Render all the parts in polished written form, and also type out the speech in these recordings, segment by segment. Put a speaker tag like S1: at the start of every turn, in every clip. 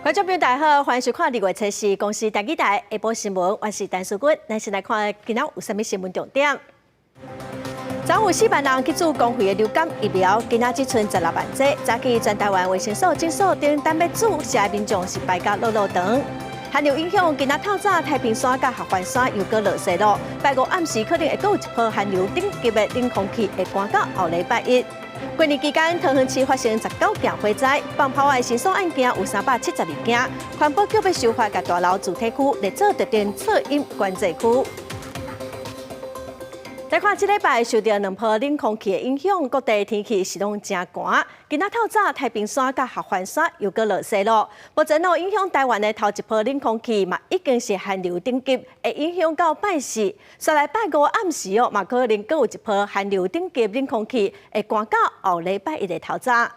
S1: 觀眾朋友大家好，歡迎收看2月初四公視台語台下晡新聞，我是陳淑君。咱先來看今仔有啥物新聞重點。昨有4萬人去注公費的流感疫苗，今仔只賰16萬劑。早起全台灣衛生所診所頂等欲注射的民眾是排甲落落長。寒流影響，今仔透早太平山佮合歡山又閣落雪囉。拜五暗時可能會閣有一波寒流等級的冷空氣會寒到後禮拜一。過年期間，桃園市發生19件火災，放炮的申訴案件有372件。環保局欲修法，共大樓住宅區列做特定噪音管制區。來看這禮拜受著兩波冷空氣的影響，各地天氣是攏誠寒。今仔透早太平山佮合歡山又閣落雪囉。目前哦，影響台灣的頭一波冷空氣嘛，已經是寒流等級，會影響到拜四。煞來拜五暗時哦，嘛可能閣有一波寒流等級冷空氣，會寒到後禮拜一的透早。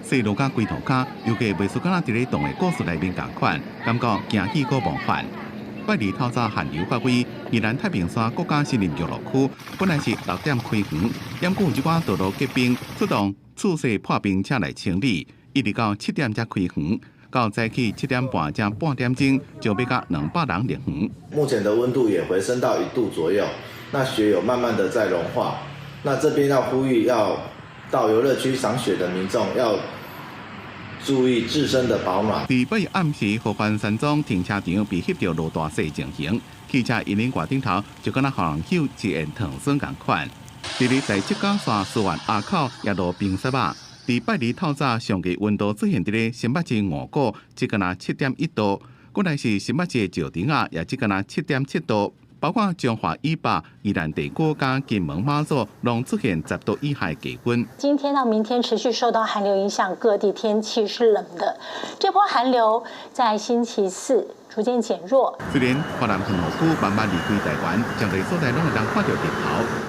S2: 雪落甲規塗跤，猶記袂輸敢若佇咧動畫故事內面仝款，感覺驚喜閣夢幻。拜二透早寒流發威，宜蘭太平山國家森林遊樂區本來是6點開園，毋過有一寡道路結冰，出動注射破冰車來清理，一直到7點才開園。到早起7點半才半點鐘就欲共200人入園。
S3: 目前的溫度也回升到1度左右，那雪有慢慢的在融化。那這邊要呼籲要到遊樂區賞雪的民眾要注意自身的保暖。
S2: 佇拜暗時，合歡山莊停車場被翕著落大雪情形，汽車引領掛頂頭就敢若予人翕一緣糖霜仝款。佇咧台七甲線思源埡口也落冰雪仔。佇拜二透早上低溫度出現佇咧新北市五股，只敢若7.1度；過來是新北市的石碇仔，也只敢若7.7度。包括彰化以北、宜蘭地區佮金門馬祖，攏出現10度以下低溫。
S4: 今天到明天持續受到寒流影響，各地天氣是冷的。這波寒流在星期四逐漸減弱。
S2: 雖然華南分河區慢慢離開台灣，誠濟所在攏會當看著日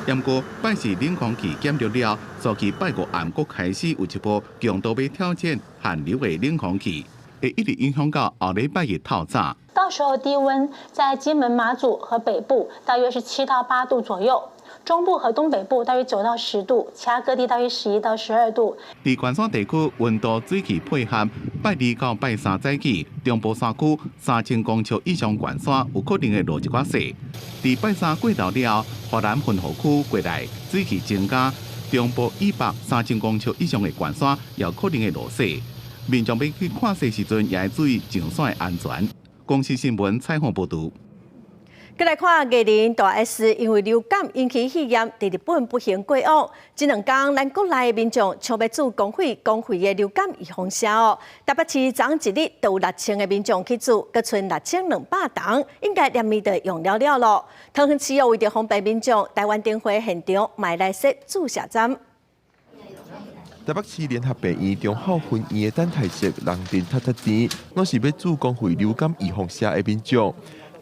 S2: 頭。毋過拜四冷空氣減弱了，所以拜五暗閣開始有一波強度欲挑戰寒流的冷空氣，會一直影響到後禮拜日透早。
S4: 到時候低溫在金門、馬祖和北部大約是7到8度左右，中部和東北部大約9到10度，其他各地大約11到12度。
S2: 佇關山地區溫度水氣配合，拜二到拜三早起，中部山區3000公尺以上懸山有可能會落一寡雪。佇拜三過頭了，華南雲雨區過來，水氣增加，中部以北3000公尺以上的懸山也可能會落雪。民眾欲去看雪時陣，也愛注意上山的安全。公視新聞採訪報導。
S1: 閣來看藝人大 S 因為流感引起肺炎，佇日本不幸過往。這兩工，咱國內的民眾搶欲注公費公費的流感預防射哦。台北市昨一日就有6000個民眾去注，閣賰6200筒，應該連暝就用了了囉。桃園市為著方便民眾，台灣燈會現場嘛來設注射站。
S5: 台北市聯合病院忠孝分院的等待室人陣塞塞甜，攏是欲注公費流感預防射的民眾。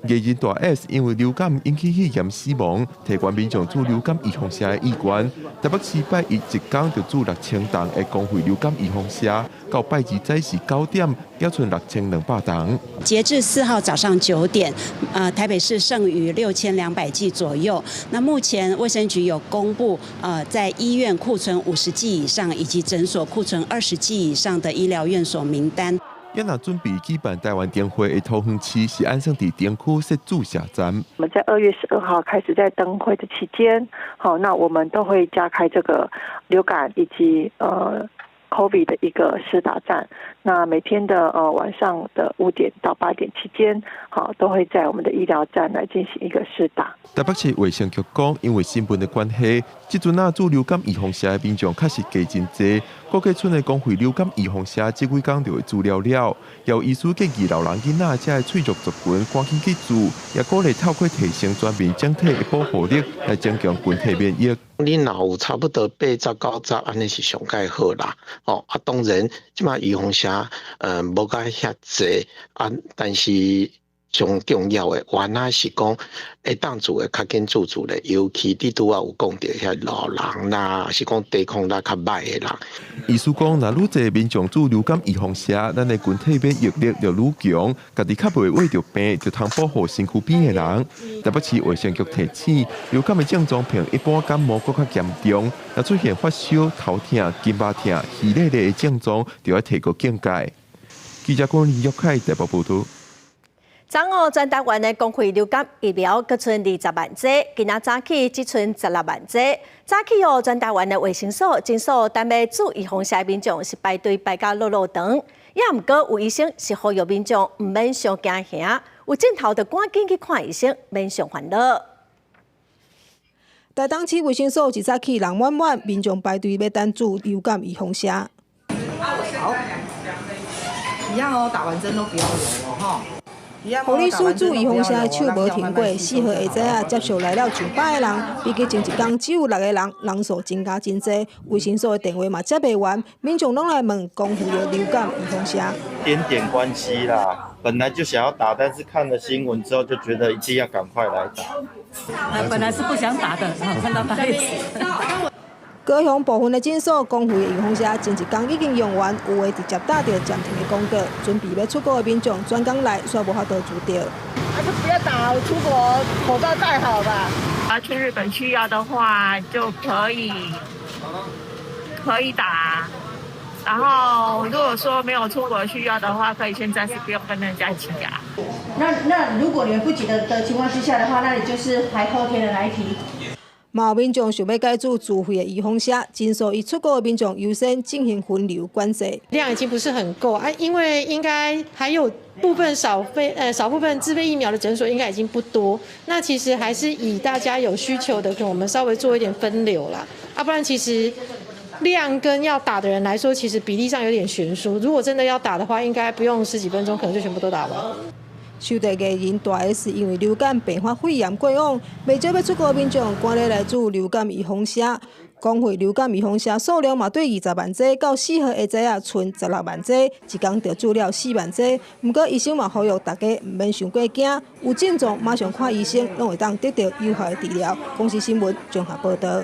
S5: 藝人大 S 因為流感引起肺炎死亡，提懸民眾注流感預防射的意願。台北市拜一一工就注6000筒的公費流感預防射，到拜二早時9點，猶賰6200筒。
S6: 截至4號早上9點，台北市剩餘6200劑左右。那目前衛生局有公布，在醫院庫存50劑以上，以及診所庫存20劑以上的醫療院所名單。
S5: 也若準備舉辦台灣燈會的桃園市是按算佇燈區設注射站。
S7: 我們在2月12號開始在燈會的期間，好，那我們都會加開這個流感以及COVID 的一個施打站。那每天的晚上的5點到8點期間，好，都會在我們的醫療站來進行一個施打。
S5: 台北市衛生局講，因為成本的關係，這陣仔注流感預防射的民眾確實加真濟。估計賰的公費流感預防射，這幾工就會注了了。有醫師建議老人囡仔這的脆弱族群趕緊去注，也鼓勵透過提升全民整體的保護力，來增強群體免疫。
S8: 你若有差不多80、90，按呢是上蓋好啦。哦，啊，當然，這馬預防射，無甲遐濟啊，但是上重要的，原來是講會當注的較緊注注咧，尤其你拄仔有講著遐老人啦，是講抵抗力較䆀的人。
S5: 醫師講，若愈濟民眾注流感預防射，咱的群體免疫力就愈強，家己較袂患著病，就通保護身軀邊的人。台北市衛生局提醒，流感的症狀比一般感冒閣較嚴重，若出現發燒、頭痛、筋肉痛、虛咧咧的症狀，就愛提高警戒。記者郭林玉凱台北報道。
S1: 昨昏全台灣的公費流感疫苗閣賰20萬劑，今仔早起只賰16萬劑。早起哦，全台灣的衛生所、診所等欲注預防射的民眾是排隊排甲落落長，也毋過有醫生是呼籲民眾毋免傷驚嚇，有症頭就趕緊去看醫生，免傷煩惱。
S9: 台東市衛生所一早起人滿滿，民眾排隊欲等注流感預防射。
S10: 好，一樣哦，打完針都不要留哦，哈。
S9: 護理師注預防射的手無停過，4號下早仔接續來了上百个人，比起前一工只有六個人，人數增加真濟。衛生所的電話嘛接袂完，民眾攏來問公費的流感預防射。
S11: 點點關係啦，本來就想要打，但是看了新聞之後就覺得一定要趕快來打。
S12: 本來是不想打的，然後看到大 S。
S9: 高雄部分的診所公費的預防射前一工已經用完，有的直接打著暫停的廣告，準備欲出國的民眾專工來，煞無法度注著。
S13: 還是不要打，出國口罩戴好吧。
S14: 啊，去日本需要的話就可以打。然後如果說沒有出國需要的話，可以先暫時不用跟人家一起打。
S15: 那如果你們不急的情況之下的話，那你就是排後天的那一批。
S9: 嘛有民眾想欲改注自費的預防射，診所以出國的民眾優先進行分流管制。
S16: 量已經不是很夠啊，因為應該還有部分少部分自費疫苗的診所應該已經不多。那其實還是以大家有需求的，可我們稍微做一點分流啦。啊，不然其實量跟要打的人來說，其實比例上有點懸殊。如果真的要打的話，應該不用十幾分鐘，可能就全部都打完。
S9: 受到藝人大 S 因為流感病發肺炎過往，袂少欲出國民眾趕咧來注流感預防射。公費流感預防射數量嘛，對20萬劑到4號下晝仔賰16萬劑，一工就注了4萬劑。毋過醫生嘛呼籲大家毋免傷過驚，有症狀馬上看醫生，攏會當得到有效的治療。公視新聞綜合報道。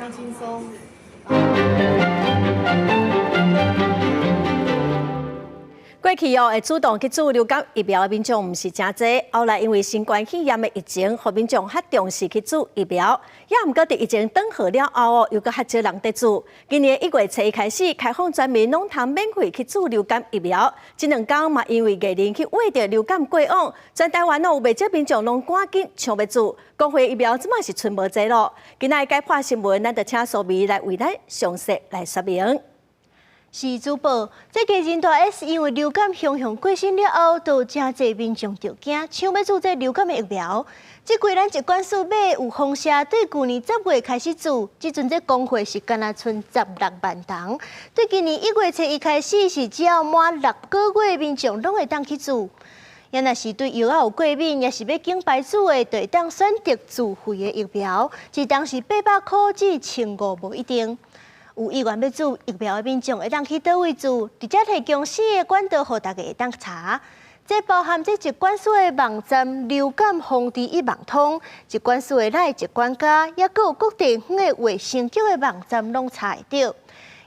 S1: 過去哦，會主動去注流感疫苗的民眾毋是誠濟，後來因為新冠肺炎的疫情，予民眾較重視去注疫苗。也毋過佇疫情轉好了後哦，又閣較少人佇注。今年1月初一開始開放全民攏通免費去注流感疫苗。這兩工嘛，因為藝人去秽著流感過往，全台灣哦有袂少民眾攏趕緊搶欲注。公費疫苗這擺是賰無濟咯。今仔日解破新聞，咱就請蘇眉來為咱詳細來說明。
S17: 是主播，這藝人大 S 因為流感雄雄過身了後，就有誠濟民眾著驚，搶欲注這流感的疫苗。這季咱疾管署買預防射，對舊年10月開始注，這陣這公費是干焦賰16萬筒。對今年1月初一開始，是只要滿6個月的民眾攏會當去注。也若是對藥仔有過敏，抑是欲揀牌子的，就會當選擇自費的疫苗，一筒是800箍至1500無一定。有意願欲注疫苗的民眾會當去佗位注，直接提供四个管道，予大家會當查。這包含這疾管署的網站流感防治一網通，疾管署的LINE疾管家，抑閣有各地方的衛生局的網站攏查會著。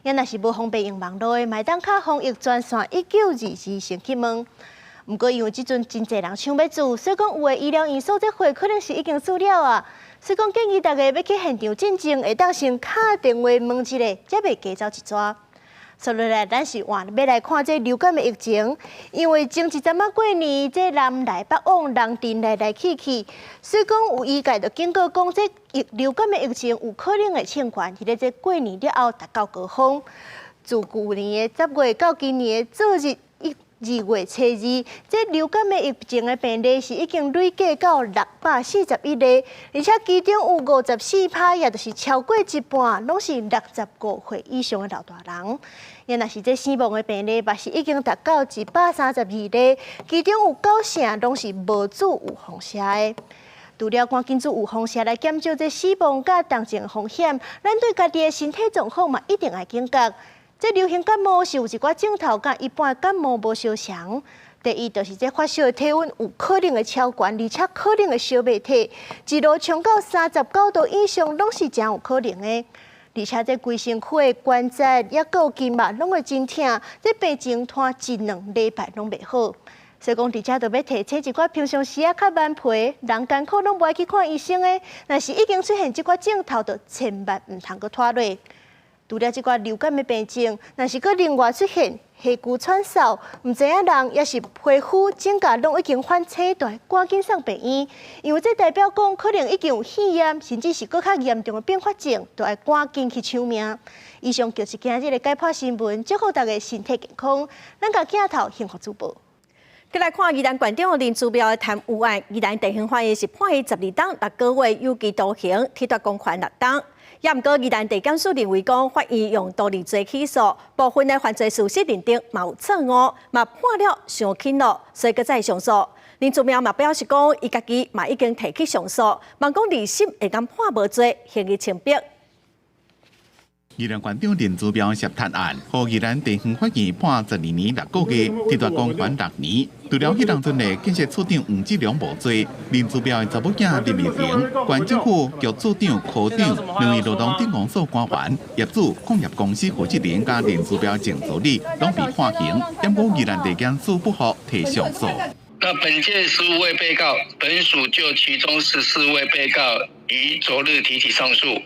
S17: 也若是無方便用網路的，嘛會當敲防疫專線1922先去問。毋過因為這陣真濟人搶欲注，所以講有的醫療院所這貨可能是已經注了啊。所以講建議大家欲去現場進前，會當先敲電話問一下，才袂加走一逝。所以來，咱是換欲來看這流感的疫情，因為前一陣仔過年，這南來北往，人陣來來去去，所以講有醫界就警告講，這疫流感的疫情有可能會衝懸，佇咧這過年了後達到高峰。自舊年的10月到今年的昨日2月初2，這流感的疫情的病例是已經累計到641例，而且其中有54%，也就是超過一半，攏是65歲以上的老大人。也若是這死亡的病例，嘛是已經達到132例，其中有九成攏是無注預防射的。除了趕緊注預防射來減少這死亡佮重症風險，咱對家己的身體狀況嘛一定愛警覺。這流行感冒是有一寡症頭，佮一般感冒無相仝。第一，就是這發燒的體溫有可能會超懸，而且可能會燒袂退，一路衝到39度以上，攏是誠有可能的。而且這規身軀的關節抑閣有筋肉攏會真疼，這病情拖一兩禮拜攏袂好。所以講，佇遮就欲提醒一寡平常時仔較頑皮，人艱苦攏無愛去看醫生的，若是已經出現這寡症頭，就千萬毋通閣拖落。除了這寡流感的病症，若是閣另外出現氣急喘嗽，毋知影人抑是皮膚整個攏已經反青，就趕緊送病院，因為這代表講可能已經有肺炎，甚至是閣較嚴重的併發症，就愛趕緊去搶命。以上就是今日的解剖新聞，祝福大家身體健康。咱共鏡頭幸福主播。
S1: 閣來看宜蘭縣長林姿妙的貪污案，宜蘭地方法院是判伊12冬6個月有期徒刑，剝奪公權6冬。也毋過宜蘭地檢署認為講，法院用圖利罪起訴，部分的犯罪事實認定嘛有錯誤，嘛判了傷輕咯，所以閣再上訴。林姿妙嘛表示講，伊家己嘛已經提起上訴，望講二審會當判無罪，還伊清白。
S2: 宜蘭縣長林姿妙涉貪案，予宜蘭地方法院判12年6個月，剝奪公權6年。除了彼當陣的建設處長黃志良無罪，林姿妙的查某囝林麗玲、縣政府局處長、科長、兩位勞動鎮公所官員、業主、礦業公司負責人佮林姿妙前助理，攏被判刑。毋過宜蘭地檢署不服，提上訴。
S18: 那本件15位被告，本署就其中14位被告於昨日提起上訴。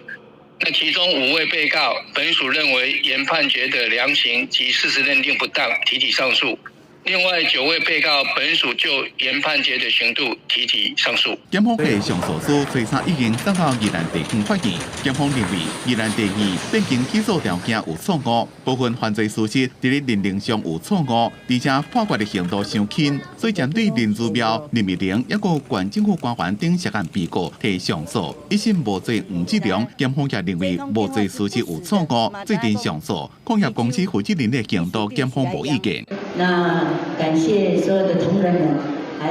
S18: 那其中五位被告，本署認為原判決的量刑及事實認定不當，提起上訴。另外9位被告，本署就原判決的刑度提起上訴。
S2: 檢方的上訴書初三已經送到宜蘭地方法院。檢方認為宜蘭地院變更起訴條件有錯誤，部分犯罪事實佇咧認定上有錯誤，而且判決的刑度傷輕，所以針對林姿妙、林美玲抑閣縣政府官員等涉案被告提上訴。一審無罪黃志良，檢方也認為無罪事實有錯誤，做陣上訴。礦業公司負責人的刑度，檢方無意見。
S19: 那感謝所有的同仁們，還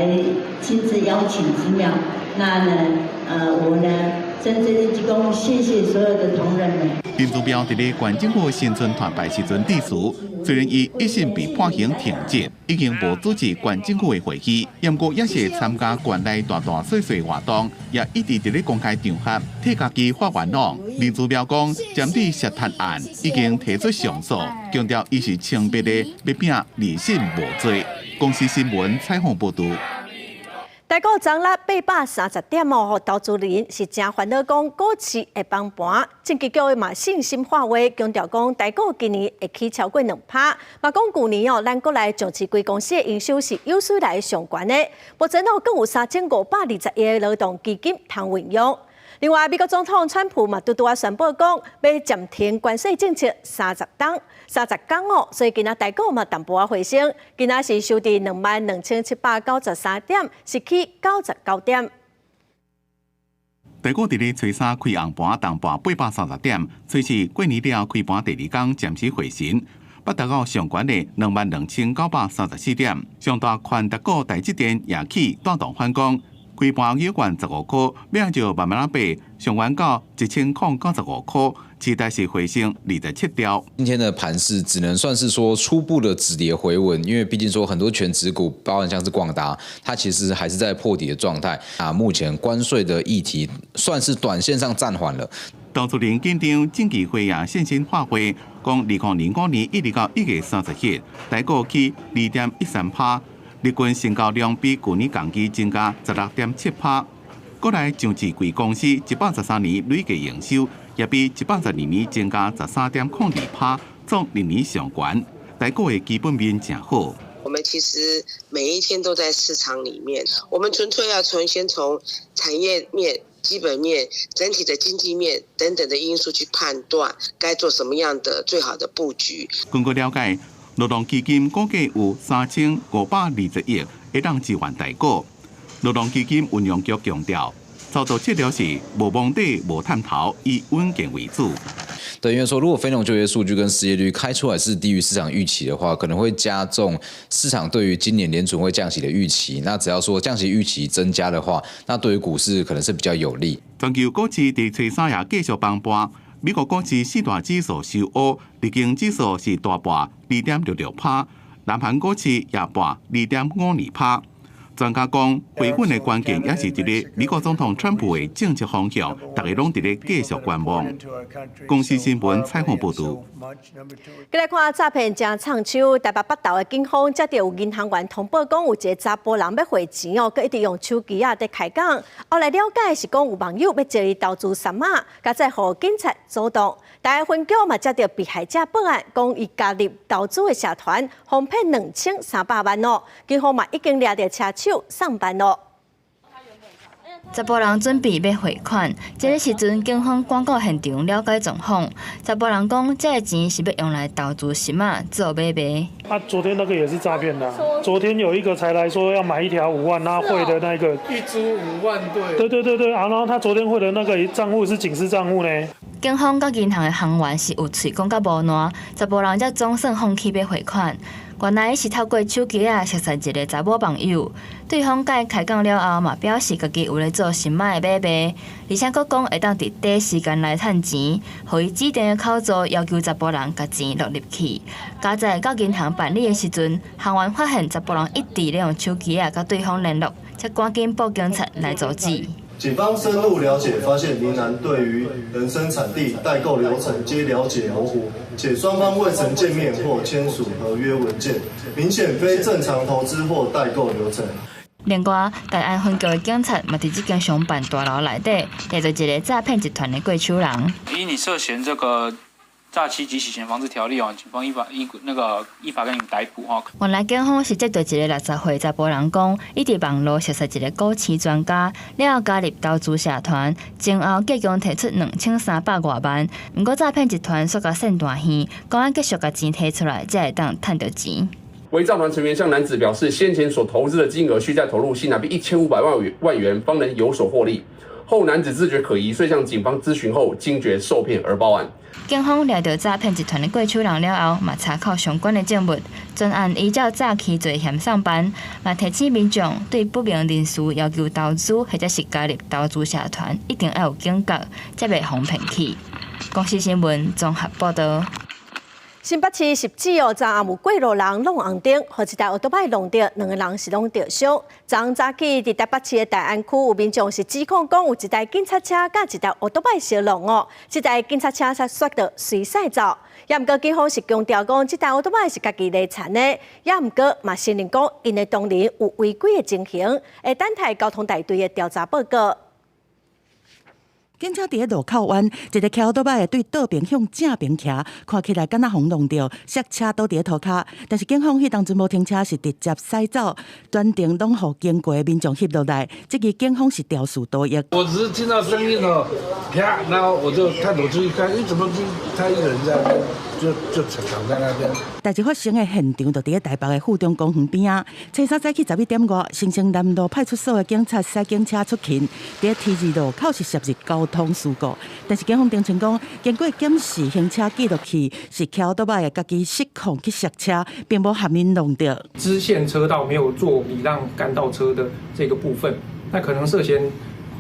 S19: 親自邀請姿妙。那呢，我呢，真正的鞠躬，謝謝所有的同仁們。
S2: 林姿妙佇咧縣政府新春團拜時陣致辭，雖然伊一審被判刑停職，已經無主持縣政府的會議，毋過也是參加縣內大大細細活動，也一直佇咧公開場合替家己發願望。林姿妙講，針對涉貪案已經提出上訴，強調伊是清白的，欲拚二審無罪。公視新聞採訪報導。
S1: 台股昨日830點哦，投資人是誠煩惱，講股市會崩盤。證金局嘛信心喊話，強調講台股今年會起超過2%。嘛講舊年哦，咱國內上市櫃公司的營收是有史來上懸的。目前哦，閣有3520億勞動基金通運用。另外，美國總統川普嘛拄拄仔宣布講，欲暫停關稅政策30冬、30工哦，所以今仔台股嘛淡薄仔回升，今仔是收佇22,793點，是起99點。
S2: 台股佇咧初三開紅盤，重盤830點，隨是過年了開盤第二工暫時回神，捌達到上懸的22,934點。上大權值股台積電也起帶動反攻。開盤有懸15塊，尾仔就慢慢仔爬，上懸到1095塊，期待是回升27兆。
S20: 今天的盤勢只能算是說初步的止跌回穩，因為畢竟說很多權值股，包含像是廣達，它其實還是在破底的狀態。啊，目前關稅的議題算是短線上暫緩了。
S2: 投資人緊張，證期會也信心喊話，講2005年1月到1月30日，台股起2.13%。日均成交量比舊年同期增加16.7%。國內上市櫃公司113年累計營收也比112年增加13.02%，創歷年上懸。台股的基本面誠好。
S21: 我們其實每一天都在市場裡面，我們純粹要從先從產業面、基本面、整體的經濟面等等的因素去判斷該做什麼樣的最好的布局。
S2: 根據了解，勞動基金估計有3520億會當支援台股。勞動基金運用局強調，操作策略是無摸底、無探頭，以穩健為主。
S20: 對，因為說如果非農就業數據跟失業率開出來是低於市場預期的話，可能會加重市場對於今年聯準會降息的預期。那只要說降息預期增加的話，那對於股市可能是比較有利。
S2: 全球股市佇初三也繼續崩盤。美國股市四大指數收烏，日經指數是大跌2.66%，南韓股市也跌2.52%。專家講，維穩的關鍵也是佇咧美國總統川普的政策方向，大家攏佇咧繼續觀望。公視新聞採訪報導。
S1: 過來看詐騙誠創手，台北北投的警方接著有銀行員通報講，有一個查埔人欲匯錢哦，閣一直用手機仔佇開講。後來了解是講有網友欲借伊投資三仔，佳哉予警察阻擋。大安分局嘛接著被害者報案，講伊加入投資的社團，予騙2300萬哦。警方嘛已經掠著車手送辦囉。
S3: 查埔人準備欲匯款，這个時陣警方趕到現場了解狀況。查埔人講，這个錢是欲用來投資石仔做買賣。
S22: 啊，昨天那個也是詐騙的。昨天有一個才來說要買一條5萬，他匯的那個
S23: 一株5萬，對。
S22: 對對對對，啊，然後他昨天匯的那個賬戶是警司賬戶呢。
S3: 警方佮銀行的行員是有喙講甲無爛，查埔人才總算放棄欲匯款。原來是透過手機仔熟似一个查某網友，對方共伊開講了後，嘛表示家己有咧做石仔的買賣，而且閣講會當佇短時間內趁錢，予伊指定的口座要求查埔人共錢落入去。佳哉到銀行辦理的時陣，行員發現查埔人一直咧用手機仔佮對方聯絡，才趕緊報警察來阻止。
S24: 警方深入了解，發現林男對於人參產地、代購流程皆了解模糊，且雙方未曾見面或簽署合約文件，明顯非正常投資或代購流程。
S3: 另外，大安分局的警察嘛，佇這間商辦大樓內底，掠著一个詐騙集團的過手人。
S25: 依你涉嫌這個詐欺及洗錢防治條例哦，警方依法依那個依法給你逮捕哈。
S3: 原來警方是接著一个60歲查埔人講，伊佇網路熟似一个股市專家，了後加入投資社團，前後計共提出2300外萬。毋過詐騙集團煞共扇大耳，講愛繼續共錢提出來，才會當趁著錢。
S26: 偽詐團成員向男子表示，先前所投資的金額需再投入新台幣1500萬元，方能有所獲利。後男子自覺可疑，遂向警方諮詢後，驚覺受騙而報案。
S3: 警方掠著詐騙集團的過手人了後，嘛查扣相關的證物，全案依照詐欺罪嫌送辦。嘛提醒民眾對不明人士要求投資或者是加入投資社團，一定要有警覺，才袂予騙去。公視新聞綜合報導。
S1: 新北市汐止哦，昨暗有過路人挵紅燈，予一台歐多擺挵著，兩个人是攏著傷。昨昏早起，佇台北市的大安區有民眾是指控講，有一台警察車佮一台歐多擺相挵哦，這台警察車才煞著隨駛走。也毋過警方是強調講，這台歐多擺是家己犁田的，也毋過嘛承認講，𪜶的當年有違規的情形，會等待交通大隊的調查報告。
S6: 警車佇咧路口彎，一个騎歐多擺的對倒爿向正爿騎，看起來敢若予挵著，剎車倒佇咧塗跤。但是警方彼當陣無停車，是直接駛走，全程攏予經過的民眾翕落來。這個警方是肇事逃逸。
S27: 我只是聽到聲音哦，啪，然後我就探頭出去看，咦，怎麼就他一個人在那邊，就躺在那邊。
S6: 代誌發生的現場就佇咧台北的富中公園邊仔。初三早起11點外，新生南路派出所的警察駛警車出勤，佇咧 T 字路口是涉入交通事故，但是警方澄清講，經過檢視行車記錄器，是騎歐多擺的家己失控去剎車，並無予𪜶挵著。
S28: 支線車道沒有做禮讓幹道車的這個部分，那可能涉嫌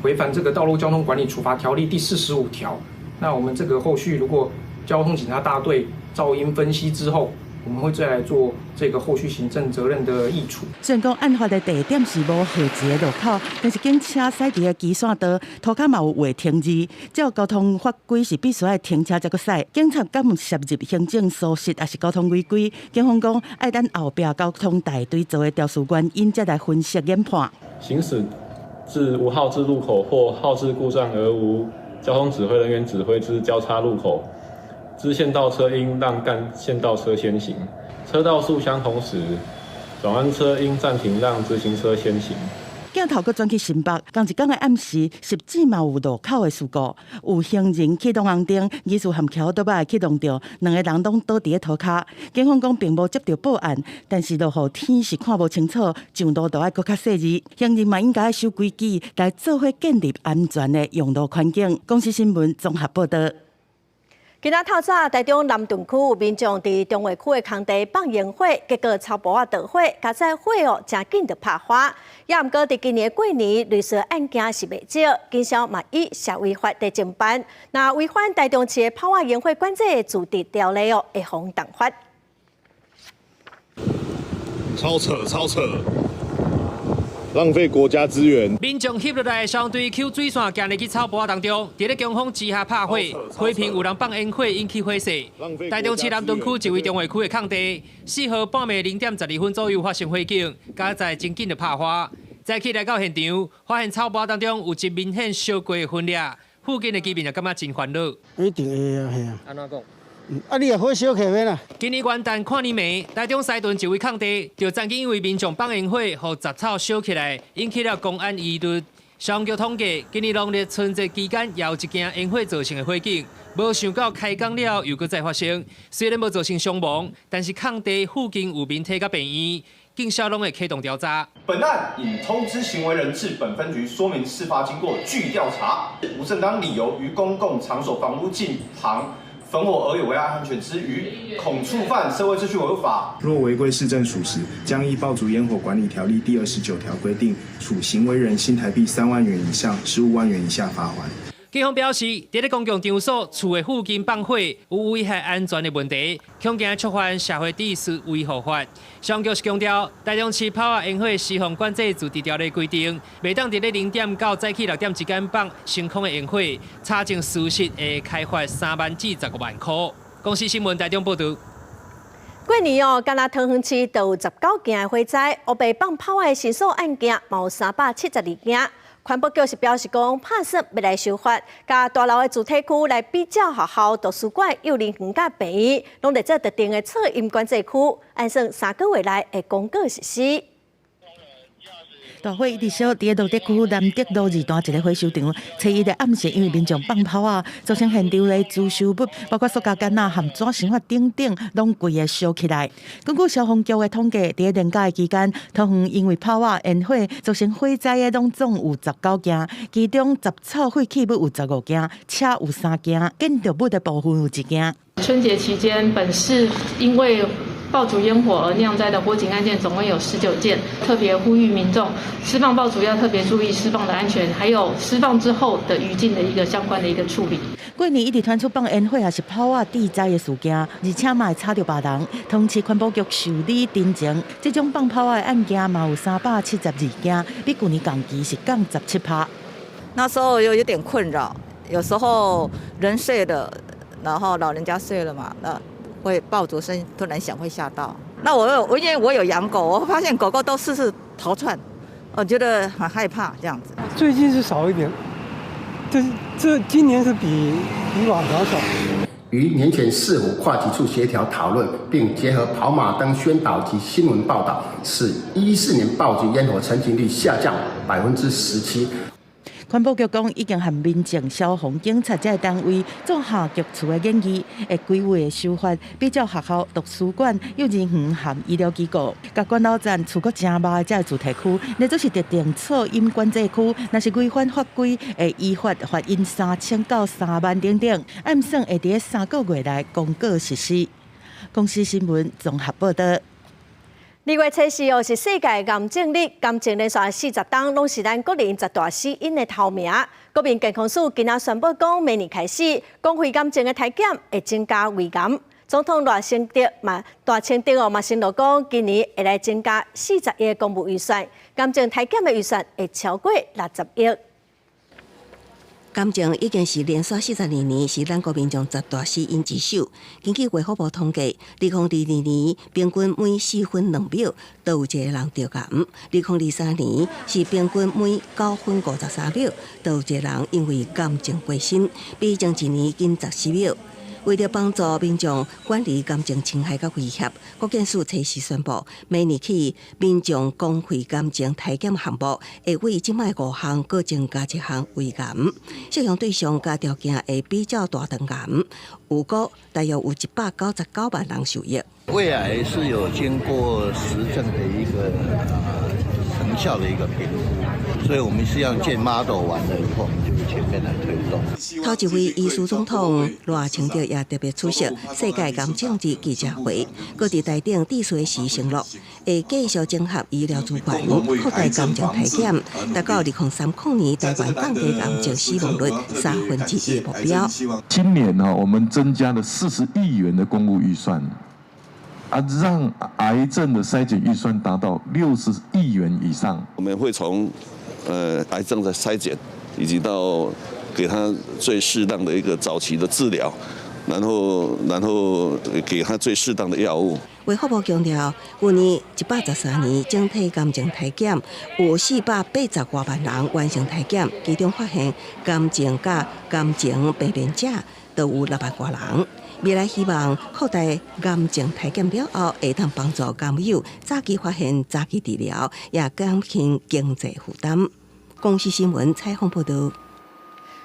S28: 違反這個道路交通管理處罰條例第45條。那我們這個後續如果交通警察大隊噪音分析之後，我們會再來做這個後續行政責任的議處。
S6: 雖然講案發的地點是無號誌的路口，但是警車駛佇个基線道，塗跤嘛有畫停字，照交通法規是必須愛停車才閣駛。警察敢有涉入行政疏失，抑是交通違規？警方講愛等後壁交通大隊做的調查原因，才來分析研判。
S29: 行駛至無號誌路口或號誌故障而無交通指揮人員指揮之交叉路口，支線道車應讓幹線道車先行。車道數相同時，轉彎車應暫停讓直行車先行。
S6: 鏡頭閣轉去新北，仝一工的暗時，汐止嘛有路口的事故，有行人去挵紅燈，疑似含騎歐多擺去挵著，兩个人攏倒佇咧塗跤。警方講並無接著報案，但是落雨天是看無清楚，上路都愛閣較細膩。行人嘛應該守規矩，來做伙建立安全的用路環境。公視新聞綜合報導。
S1: 今仔透早，台中南屯區有民眾佇重劃區的空地放煙火，結果草埔仔著火，佳哉火哦，誠緊就拍花。也毋過佇今年過年，類似案件是袂少，警消嘛以社維法佇偵辦。若違反台中市的炮仔煙火管制的自治條例哦，會予重罰。
S30: 超扯，超扯！
S4: 浪費國家資源。
S5: 民眾翕落來消防隊抾水線行入去草埔仔當中，佇咧強風之下拍火，火棚有人放煙火引起火勢。台中市南屯區一位重劃區的空地，4號半暝0點12分左右發生火警，佳哉真緊就拍花。早起來到現場，發現草埔仔當中有一明顯燒過的痕跡，附近的居民也感覺真煩惱。
S7: 一定會啊，係啊。
S5: 按怎講？
S7: 啊！你若火燒起來啦？
S5: 今年元旦跨年暝，台中西屯一位空地，就曾經因為民眾放煙火，予雜草燒起來，引起了公安疑慮。消防局統計，今年農曆春節期間，也有一件煙火造成的火警，無想到開工了又閣再發生。雖然無造成傷亡，但是空地附近有民體佮病院，警消攏會啟動調查。
S8: 本案已通知行為人至本分局說明事發經過，據調查，無正當理由於公共場所房屋近旁焚火而有危害安全之虞，恐觸犯社會秩序違法。
S10: 若違規事證屬實，將依爆竹煙火管理條例第29條規定，處行為人新台幣3萬元以上15萬元以下罰鍰。
S5: 警方表示，佇咧公共場所、厝的附近放火，有危害安全的問題，恐驚觸犯社會秩序維護法。消防局是強調，台中市炮仔煙火施放管制自治條例規定，袂當佇咧0點到早起6點之間放升空的煙火，查證屬實會開罰3萬至15萬塊。公視新聞台中報導。
S1: 過年哦，敢若桃園市就有19件的火災，烏白放炮的申訴案件嘛有372件。環保局是表示講，拍算欲來修法，共大樓的住宅區來比照學校、圖書館、幼兒園佮病院，攏列做特定的噪音管制區，按算3個月內會公告實施。
S11: 大火一直燒，佇咧蘆竹區南德路二段一个火燒場，初一的暗時因為民眾放炮仔，造成現場的輜收物，包括塑膠桿仔和紙箱仔等等，攏規个燒起來。根據消防局的統計，佇咧年假的期間，桃園因為炮仔煙火造成火災的，攏總有19件，其中雜草廢棄物有15件，車有3件，建築物的部分有1件。
S12: 春節期間，本市因為爆竹煙火而釀災的火警案件總共有19件，特別呼籲民眾施放爆竹要特別注意施放的安全，還有施放之後的餘燼的一個相關的一個處理。
S11: 過年一直傳出放煙火抑是炮仔致災的事件，而且嘛會吵著別人。桃園市環保局受理陳情，這種放炮仔的案件嘛有372件，比舊年同期是降17%。
S13: 那時候又有點困擾，有時候人睡了，然後老人家睡了嘛，那會爆竹聲突然響，會嚇到。那我因為我有養狗，我發現狗狗都四處逃竄，我覺得很害怕這樣子。
S23: 最近是少一點，這今年是比以往還少。
S30: 於年前市府跨局處協調討論，並結合跑馬燈宣導及新聞報導，使14年爆竹煙火成警率下降17%。
S11: 環保局講，已經和民政、消防、警察這个單位做跨局處的研議，會規劃的修法，比照學校、圖書館、幼兒園和醫療機構，共管老站厝閣誠密的這个住宅區，列做是特定噪音管制區，若是違反法規，會依法罰鈞3000到3萬等等。按算會佇3個月內公告實施。公視新聞綜合報導。
S1: 2月24哦，是世界癌症日，癌症連續40冬攏是咱國人十大死因的頭名。國民健康署今仔宣布講，明年開始，公費癌症的篩檢會增加胃癌。總統賴清德嘛，賴清德哦嘛承諾講，今年會來增加40億公務預算，癌症篩檢的預算會超過60億。
S31: 癌症已經是連續42年是咱國民眾十大死因之首。根據衛福部統計，2022年平均每4分2秒都有一個人著癌；2023年是平均每9分53秒都有一個人因為癌症過身，比前一年緊14秒。為著幫助民眾管理癌症侵害佮威脅，國健署初四宣布，明年起民眾公費癌症篩檢項目會為這擺五項，閣增加一項胃癌。適用對象佮條件會比照大腸癌，預估大約有199萬人受益。
S32: 胃癌是有經過實證的一個成效的一個評估，所以我們是要建 model 完了以後，我們就會全面來推動。
S31: 頭一位醫師總統賴清德也特別出席世界癌症日記者會，閣佇台頂致辭時承諾，會繼續整合醫療資源，擴大癌症篩檢，達到2030年台灣降低癌症死亡率1/3的目標。
S33: 今年呢，我們增加了40億元的公務預算。
S2: 啊，讓癌症的篩檢預算達到60億元以上。
S4: 我們會從癌症的篩檢，以及到給他最適當的一個早期的治療，然後給他最適當的藥物。
S31: 衛福部強調，去年113年整體癌症篩檢有480外萬人完成篩檢，其中發現癌症佮癌症病變者都有6萬外人。未來希望擴大癌症篩檢了後，會當幫助癌友早期發現、早期治療，也減輕經濟負擔。公視新聞採訪報導。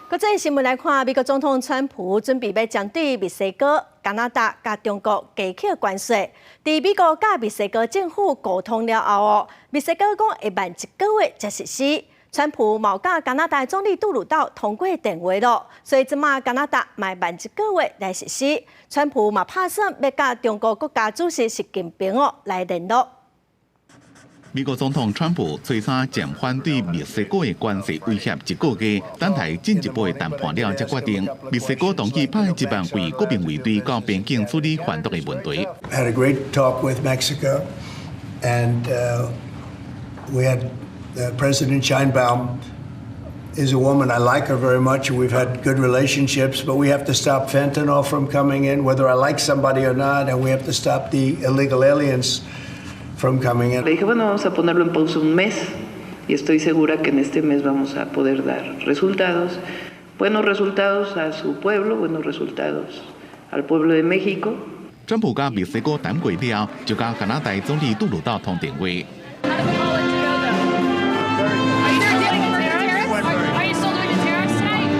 S1: 國際新聞來看，美國總統川普準備欲針對墨西哥、加拿大佮中國加課關稅。佇美國佮墨西哥政府溝通了後哦，墨西哥講會慢一個月才實施。川普嘛佮加拿大總理杜魯道通過電話囉，所以這馬加拿大嘛慢一個月來實施。川普嘛拍算欲佮中國國家主席習近平哦來聯絡。
S9: 美國總統川普初三暫緩對墨西哥的關稅威脅一個月，等待進一步的談判了才決定。墨西哥同意派1萬位國民衛隊到邊境處理販毒的問題。
S14: Had a great talk with Mexico, and we had President Sheinbaum is a woman. I like her very much. We've had good relationships, but we have to stop fentanyl from coming in, whether I like somebody or not, and we have to stop the illegal aliens from coming in.
S15: Le dije, bueno, vamos a ponerlo en pausa un mes y estoy segura que en este mes vamos a poder dar resultados, buenos resultados a su pueblo, buenos resultados al pueblo de México.
S9: 川普佮墨西哥談過了，就佮加拿大總理杜魯道通電話。
S16: Are you still doing the tariffs tonight?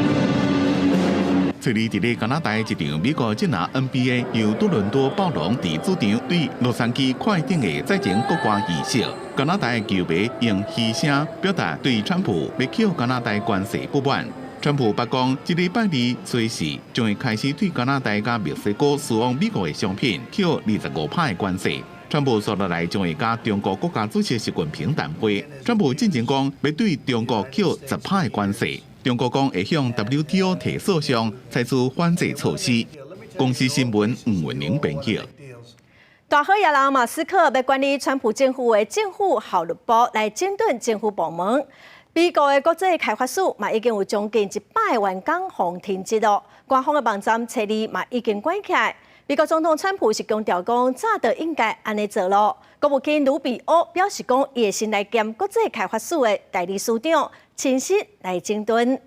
S9: 初二佇咧加拿大一場美國職籃 NBA 由多倫多暴龍佇主場對洛杉磯快艇的賽前國歌儀式，加拿大球迷用噓聲表達對川普欲扣加拿大關稅不滿。川普白宮這禮拜二隨時將會開始對加拿大佮墨西哥輸往美國的商品扣25趴的關稅。川普紲落來將會佮中國國家主席習近平談話。川普進前講欲對中國扣10趴的關稅。中國講會向 WTO 提訴訟，採取反制措施。公視新聞吳文玲編譯。
S1: 大好野人馬斯克欲管理川普政府的政府效率部來整頓政府部門。美國的國際開發署嘛已經有將近100個員工予停職囉，官方的網站初二嘛已經關起來。美國總統川普是強調講，早就應該按呢做囉。國務卿魯比歐表示講，伊會先來兼國際開發署的代理署長，親身來整頓。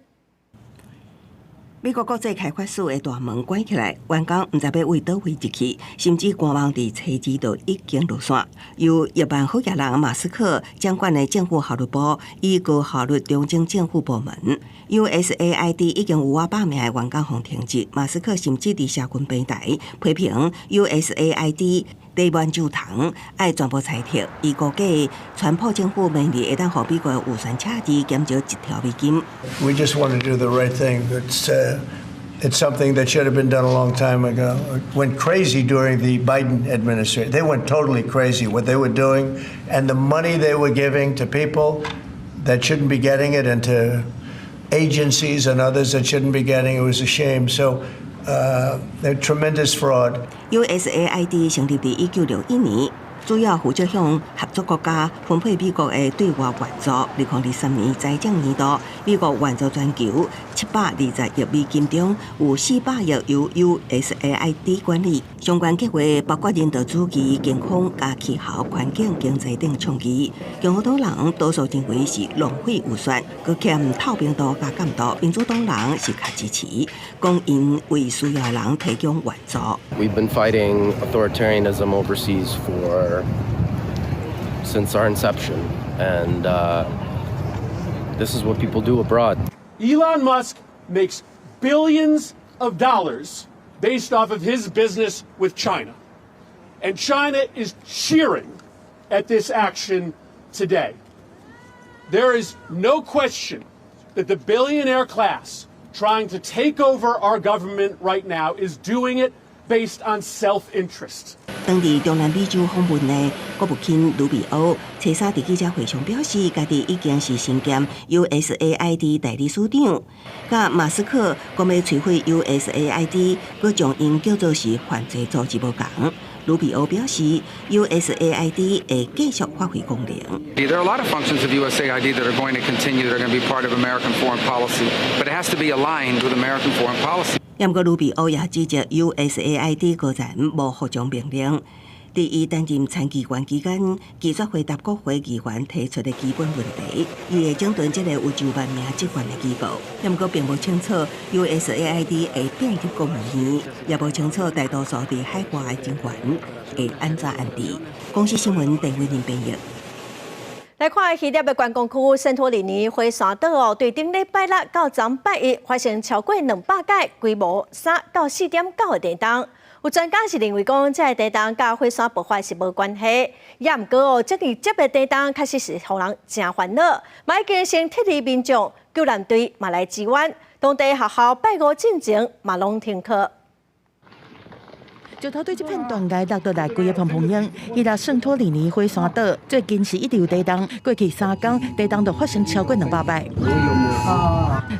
S31: 美國國際開發署的大門關起來，員工毋知欲對佗位入去，甚至官網佇初二就已經落線。由億萬好野人馬斯克掌管的政府效率部，以高效率重整政府部門，USAID 已經有倚百名的員工予停職。馬斯克甚至佇社群平台批評 USAID 地滿酒桶，愛全部裁撤。伊估計，川普政府明年會當予美國預算赤字減少1兆美金。
S14: We just want to do the right thing. It's something that should have been done a long time ago. It went crazy during the Biden administration. They went totally crazy what they were doing and the money they were giving to people that shouldn't be getting it and to agencies and others that shouldn't be getting it. It was a shame. So, tremendous fraud.
S31: USAID 成立佇1961年，主要負責向合作國家分配美國的對外援助。2023年財政年度，美國援助全球720億美金中，有400億由 USAID 管理。相關計劃包括人道主義、健康、佮氣候、環境、經濟等倡議。共和黨人多數認為是浪費預算，閣欠透明度佮監督。民主黨人是較支持，講𪜶為需要的人提供援助。
S17: We've been fighting authoritarianism overseas for since our inception, and this is what people do abroad.
S18: Elon Musk makes billions of dollars based off of his business with China. And China is cheering at this action today. There is no question that the billionaire class trying to take over our government right now is doing it based on self-interest.
S31: 當佇中南美洲訪問的國務卿魯比歐，初三佇記者會上表示，家己已經是身兼 USAID 代理署長，佮馬斯克講欲摧毀 USAID，閣將𪜶叫做是犯罪組織無仝。盧比歐表示，USAID 會繼續發揮功能。
S3: There are a lot of functions of USAID that are going to continue, that are going to be part of American foreign policy, but it has to be aligned with American foreign policy.
S31: 毋過盧比歐也指責 USAID 高層無服從命令，佇伊擔任參議員期間，拒絕回答國會議員提出的基本問題。伊會整頓這个有上萬名職員的機構，毋過並無清楚 USAID 會變入國務院，也無清楚大多數佇海外的人員會按怎安置。公視新聞鄧偉玲編譯。
S1: 來看希臘的觀光區聖托里尼火山島哦，對頂禮拜六到昨拜一發生超過200擺規模3到4.9的地動。有專家是認為講，這个地動佮火山爆發是無關係。也毋過哦，這個這個地動確實是予人誠煩惱，嘛已經先撤離民眾，救難隊嘛來支援，當地學校拜五進前嘛攏停課。
S11: 石頭對這片斷崖落落來，規个蓬蓬湧。希臘聖托里尼火山島最近是一直有地動，過去三工地動就發生超過200擺。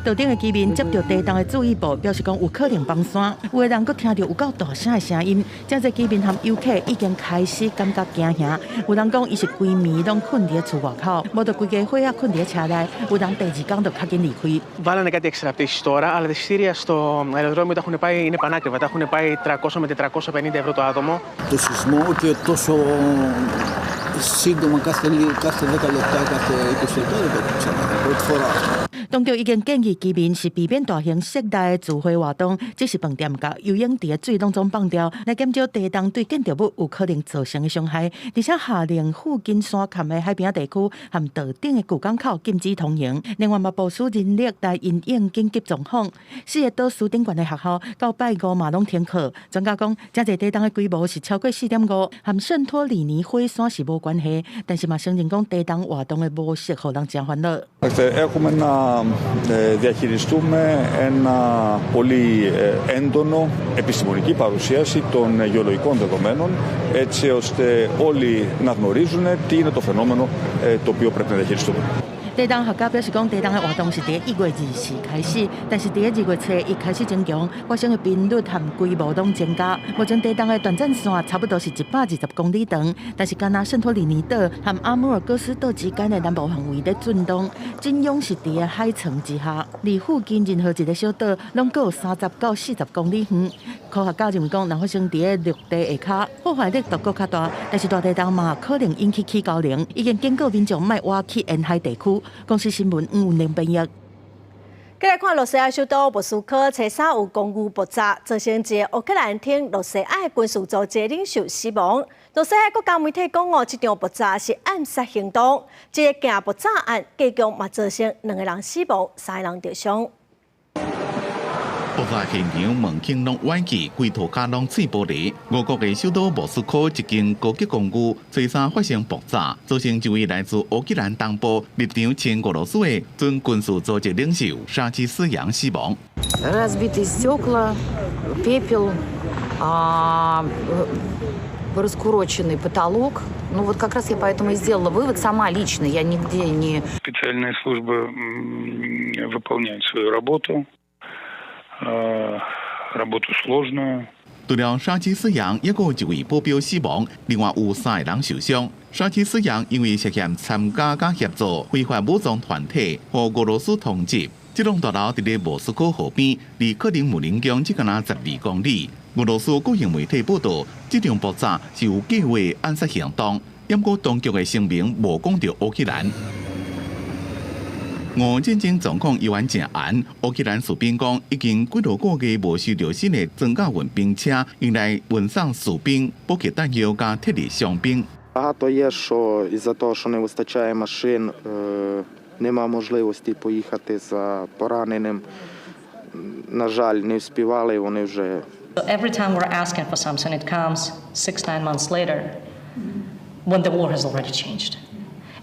S11: 島頂的居民接著地動的注意報，表示講有可能崩山。有的人閣聽著有夠大聲的聲音，誠濟居民和遊客已經開始感覺驚嚇。有人講伊是規暝攏睏佇咧厝外口，無就規家伙仔睏佇咧車內。有人第二工就較緊離開。
S6: Βάλανε κάτι εξεραπτήσεις τώρα, αλλά τα εισιτήρια στο αεροδρόμιο τα έχουν πάει, είναι πανάκριβα. Τα έχουν πάει 300 με 450 ευρώ το άτομο.
S19: Το σεισμό και τόσο σύντομα κάθε 10 λεπτά, κάθε 20 λεπτά δεν το έχω ξαναδεί. Πρώτη φορά.
S11: 當局已經建議居民是避免大型室內的聚會活動，只是飯店佮游泳池的水攏總放掉，來減少地動對建築物有可能造成的傷害。而且下令附近山崁的海邊地區和島頂的舊港口禁止通行。另外嘛，部署人力來因應緊急狀況。四个島嶼頂懸的學校到拜五嘛攏停課。專家講，這濟地動的規模是超過4.5，和聖托里尼火山是無關係。但是嘛，承認講地動活動的模式，予人誠煩惱。
S20: Έχουμε να διαχειριστούμε ένα πολύ έντονο επιστημονική παρουσίαση των γεωλογικών δεδομένων, έτσι ώστε όλοι να γνωρίζουν τι είναι το φαινόμενο το οποίο πρέπει να διαχειριστούμε.
S11: 地動學家表示講，地動的活動是佇1月24開始，但是佇2月初一開始增強，發生的頻率和規模攏增加。目前地動的斷層線差不多是120公里長，但是敢若聖托里尼島和阿姆爾戈斯島之間的南部範圍咧震動，震央是佇咧海層之下，離附近任何一个小島攏閣有30到40公里遠。科學家認為講，若發生佇咧陸地下跤，破壞力度閣較大，但是大地動嘛可能引起起高能，已經警告民眾莫倚去沿海地區。公視新聞吳玲編譯。
S1: 繼來看，羅西亞首都莫斯科，初三有公寓爆炸，造成一个烏克蘭挺羅西亞軍事組織領袖死亡。羅西亞國家媒體講哦，這場爆炸是暗殺行動。這个件爆炸案，計共嘛造成兩個人死亡，三个人著傷。
S9: 爆炸現場門窗攏歪去，規塗跤攏碎玻璃。俄國的首都莫斯科一間高級公寓，初三發生爆炸，造成一位來自烏克蘭東部立場親俄羅斯的準軍事組織領袖沙基斯揚死亡。
S21: Разбитые стекла, пепел, раскуроченный потолок. Ну вот как раз я поэтому и сделала вывод сама лично, я нигде не.
S22: Специальные службы выполняют свою работу, работу сложную.
S9: 除了沙基斯揚，抑閣有一位保鏢死亡，另外有三个人受傷。沙基斯揚因為涉嫌參加佮協助非法武裝團體，予俄羅斯通緝。這棟大樓佇咧莫斯科河邊，離克里姆林宮只敢若12公里。俄羅斯國營媒體報道，這場爆炸是有計劃暗殺行動，毋過當局的聲明無講著烏克蘭。俄戰爭狀況猶原誠絚，烏克蘭士兵講已經幾多個月無收著新的裝甲運兵車，用來運送士兵、補給彈藥佮撤離傷兵。
S10: Багато є, що із-за того, що не вистачає машин, нема можливості поїхати за пораненим. На жаль, не вспівали, вони вже
S24: Every time we're asking for something, it comes 6, 9 months later when the war has already changed.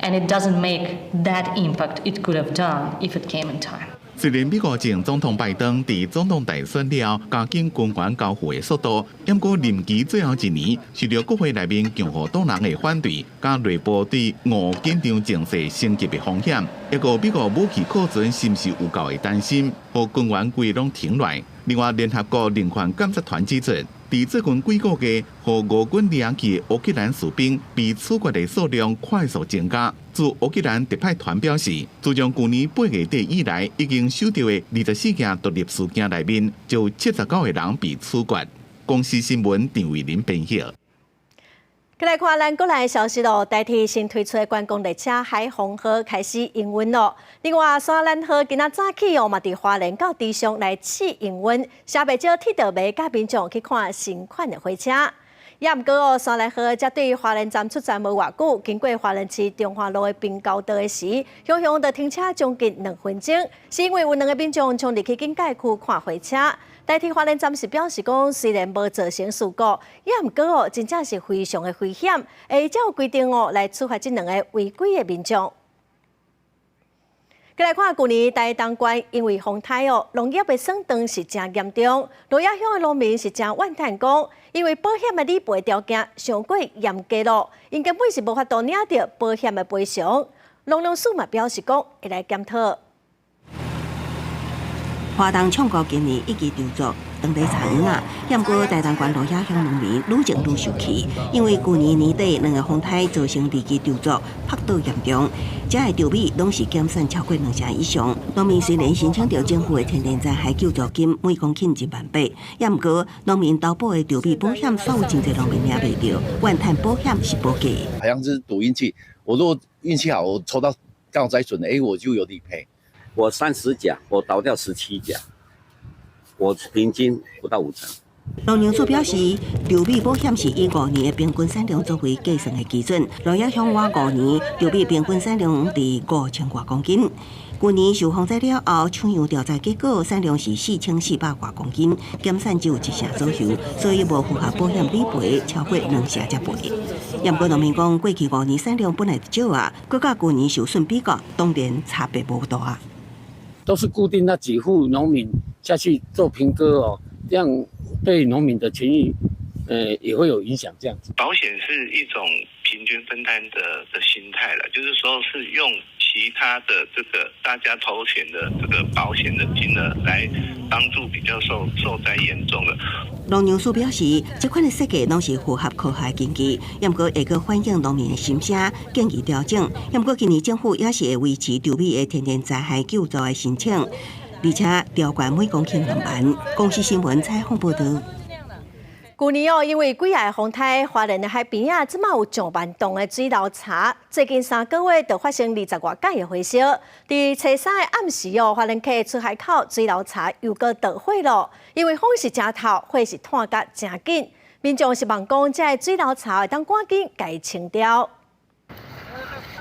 S24: And it doesn't make that impact it could have done if it came in time.
S9: 雖然美國前總統拜登佇總統大選了加緊軍援交付的速度，毋過任期最後一年，受著國會內面共和黨人的反對，佮內部對俄緊張情勢升級的風險，抑閣美國武器庫存是毋是有夠的擔心，予軍援規攏停落來。另外，聯合國人權監察團指出，佇最近幾個月，予俄軍掠去的烏克蘭士兵被處決的數量快速增加。駐烏克蘭特派團表示，自從舊年8月底以來，已經收著的24件獨立事件內面，就有79個人被處決。公視新聞陳慧琳編譯。
S1: 來看咱國內消息咯，台鐵新推出的觀光列車海豐號開始營運咯。另外，山蘭號今仔早起哦，嘛佇花蓮到池上來試營運，啥袂少鐵道迷佮民眾去看新款的火車。也毋過哦，山蘭號才對花蓮站出站無偌久，經過花蓮市中華路的平交道的時，雄雄就停車將近2分鐘，是因為有兩个民眾衝入去警戒區看火車。台鐵花蓮站是表示講，雖然無造成事故，也毋過哦，真正是非常的危險，會照規定哦來處罰這兩個違規的民眾。過來看，舊年台東縣因為風颱哦，農業的損斷是誠嚴重，鹿野鄉的農民是誠怨嘆講，因為保險的理賠條件傷過嚴格咯，𪜶根本是無法度領著保險的賠償。農糧署嘛表示講，會來檢討。
S31: 花東唱歌今年一枝著作，當地產啊，毋過台東縣鹿野鄉農民愈種愈受氣，因為舊年年底兩个風颱造成二季稻作曝倒嚴重，遮的稻米攏是減產超過兩成以上。農民雖然申請著政府的天然災害救助金，每公頃1萬8，也毋過農民投保的稻米保險，煞有真濟農民領袂著，怨嘆保險是無價。
S5: 好像是賭運氣，我如果運氣好，我抽到剛好災損，哎，我就有理賠。
S7: 我30甲，我倒掉17甲，我平均不到5成。
S31: 農糧署表示，稻米保險是以5年的平均產量作為計算的基準。鹿野鄉倚5年稻米平均產量佇5000外公斤。舊年受風災了後，取樣調查結果產量是4400外公斤，減產只有1成左右，所以無符合保險理賠超過2成才賠。毋過農民講，過去五年產量本來就少啊，閣佮舊年受損比較，當然差別無大。
S8: 都是固定那幾戶農民下去做評割哦，這樣對農民的權益，也會有影響。這樣子，
S12: 保險是一種平均分擔的心態了，就是說是用其他的這個大家投錢的這個保險的金額來幫助比較受災嚴重的。
S31: 農糧署表示，這款的設計攏是符合科學根據，毋過會閣反映農民的心聲，建議調整。毋過今年政府也是會維持稻米的天然災害救助的申請，而且調懸每公頃2萬。公視新聞採訪報導。
S1: 舊年哦，因為幾个風颱，花蓮的海邊仔，這馬有上萬棟的水流柴。最近3個月就發生20外擺的火燒。佇初三的暗時哦，花蓮溪出海口水流柴又閣著火囉。因為風是誠透，火是湠甲誠緊。民眾希望講，這个水流柴會當趕緊共清掉。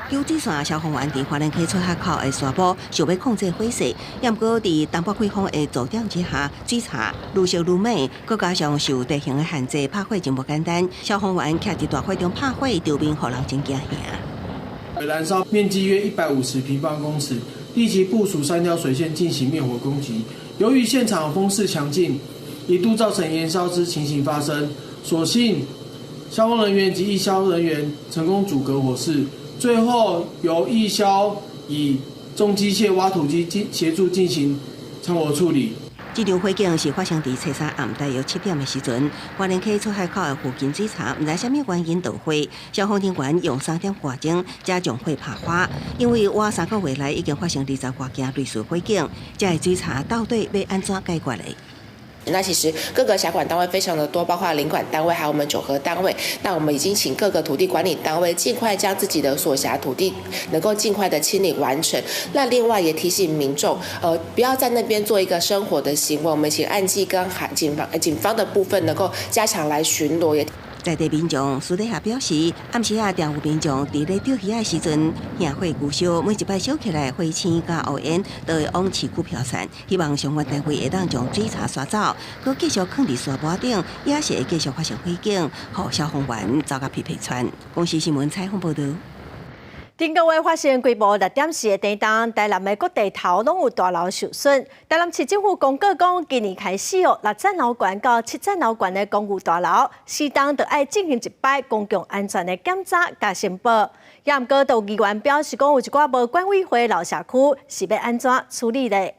S31: 給水線消防員佇花蓮溪出海口的沙埔，想欲控制火勢，毋過佇東北季風的助長之下，水柴愈燒愈猛，閣加上受地形的限制，拍火真無簡單。消防員徛佇大火中拍火，場面予人真驚嚇。
S13: 燃燒面積約150平方公尺，立即部署三條水線進行滅火攻擊。由於現場風勢強勁，一度造成延燒之情形發生。所幸消防人員及義消人員成功阻隔火勢。最後由義消以重機械挖土機進協助進行摻火處理。
S31: 這場火警是發生佇初三暗大約7點的時陣，花蓮溪出海口的附近水柴，毋知啥物原因著火，消防人員用3點外鐘才將火拍花。因為倚3個月來已經發生20外件類似火警，這个水柴到底欲按怎解決呢？
S23: 那其實各個轄管單位非常的多，包括林管單位，還有我們九合單位。那我們已經請各個土地管理單位盡快將自己的所轄土地能夠盡快的清理完成。那另外也提醒民眾，不要在那邊做一個生火的行為。我們請岸技跟海警方的部分能夠加強來巡邏。也
S31: 在地民眾私底下表示，暗時仔定有民眾佇咧釣魚仔時陣，惹火龜燒，每一擺燒起來火星佮烏煙都會往市區飄散。希望相關單位會當將水柴刷走，閣繼續囥佇沙坡頂，也是會繼續發生火警，予消防員走甲疲疲喘。公視新聞採訪報導。
S1: 頂個月發生規模6.4的地動，台南的各地頭攏有大樓受損。台南市政府公告講，今年開始哦，6層樓懸到7層樓懸的公寓大樓，適當就愛進行一擺公共安全的檢查佮申報。也毋過，都議員表示講，有一寡無管委會老社區是欲按怎處理的。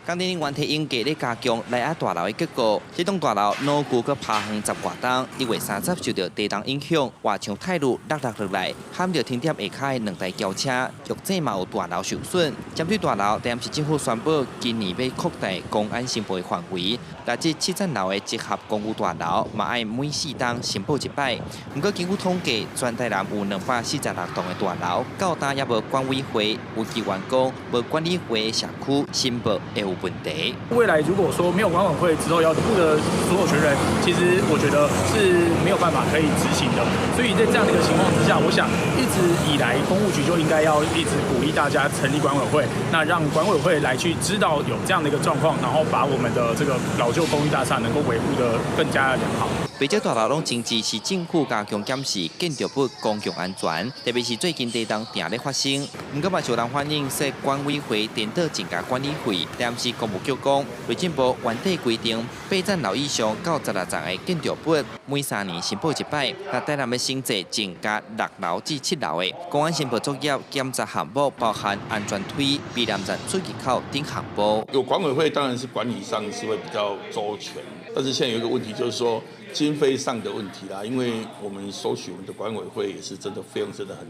S2: 工程人員提鷹架咧加強內壓大樓的結構，這棟大樓老舊閣拍風十外冬，2月30受著地動影響，外牆塌落落落落來，撼著停點下跤的兩台轎車，玉井嘛有大樓受損。針對大樓，台南市政府宣布今年欲擴大公安申報的範圍，來自七層樓的集合公寓大樓嘛愛每4冬申報一擺。毋過根據統計，全台南有246棟的大樓，到今猶無管委會，有議員講無管理會的社區申報會有問題。
S4: 未來如果說沒有管委會之後要負的所有權人，其實我覺得是沒有辦法可以執行的。所以在這樣的一個情況之下，我想一直以來工務局就應該要一直鼓勵大家成立管委會，那讓管委會來去知道有這樣的一個狀況，然後把我們的這個老舊公寓大廈能夠維護得更加良好。
S2: 不少大樓攏支持市政府加強檢視建築物公共安全，特別是最近地動定咧發生。毋過嘛，有人反映說管委會顛倒增加管理費。台南市工務局講，內政部原底規定，八層樓以上到16層的建築物，每3年申報一擺。那台南欲新制增加6樓至7樓的公安申報作業檢查項目，包含安全梯、避難站出入口等項目。
S14: 有管委會當然是管理上是會比較周全，但是現在有一個問題就是說經費上的問題啦，因為我們收取我們的管委會也是真的費用真的很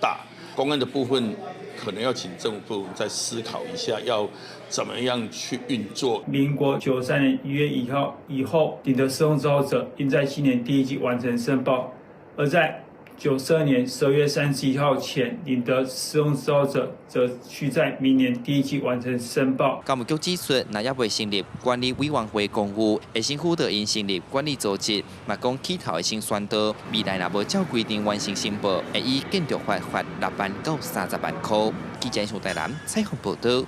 S14: 大，公安的部分可能要請政府再思考一下，要怎麼樣去運作。
S15: 民國93年1月1號以後，領得使用執照者，應在今年第一季完成申報；而在92年12月31號前領得使用執照者，則須在明年第一季完成申報。
S2: 工務局指出，若猶未成立管理委員會公寓，會先輔導𪜶成立管理組織，嘛講起頭會先宣導，未來若無照規定完成申報，會依建築法罰6萬到30萬塊。記者蘇台南採訪報導。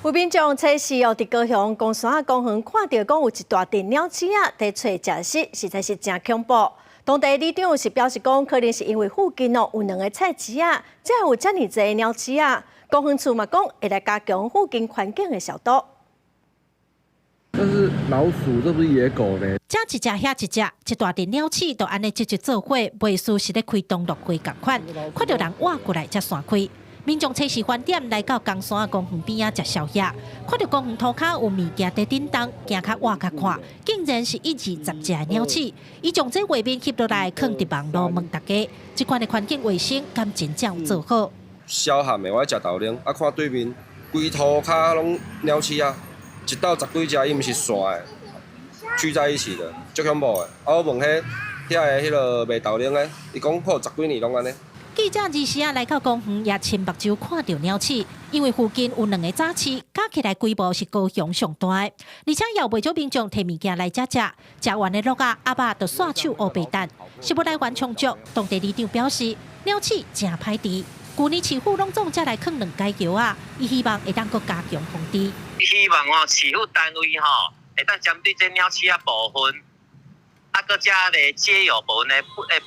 S1: 有民眾初四哦，佇高雄岡山仔公園看著講有一大陣鳥鼠仔佇揣食物，實在是誠恐怖。當地里長是表示講，可能是因為附近哦有兩个菜市仔，才有遮爾濟鳥鼠仔。公園處嘛講，會來加強附近環境的消毒。
S16: 這是老鼠，這不是野狗呢。
S31: 這一隻，遐一隻，一大陣鳥鼠就按呢齊齊做伙，袂輸是咧開同樂會仝款，看著人倚過來才散開。民眾初四翻點來到岡山公園邊仔食宵夜，看著公園塗跤有物件佇振動，行較倚較看，竟然是一二十隻的鳥鼠。伊將這畫面翕落來，囥佇網路問大家：這款的環境衛生敢真正有做好？
S25: 小漢的，我咧食豆奶，啊看對面規塗跤攏鳥鼠啊，一兜十幾隻，伊毋是散的，聚在一起的，足恐怖的。啊，我問彼遐个彼个賣豆奶的，伊講好十幾年攏按呢。
S31: 記者二時仔來到公園，也親目睭看著鳥鼠，因為附近有兩个早市，加起來規模是高雄上大的，而且也有袂少民眾提物件來遮食，食完的橐仔鴨仔就煞手烏白蛋，食物來源充足。當地里長表示，鳥鼠誠歹治，舊年市府攏總才來囥兩支橋仔，伊希望會當閣加強防治。
S26: 希望哦，市府單位吼，會當針對這鳥鼠仔部分，啊，閣遮个街友部分的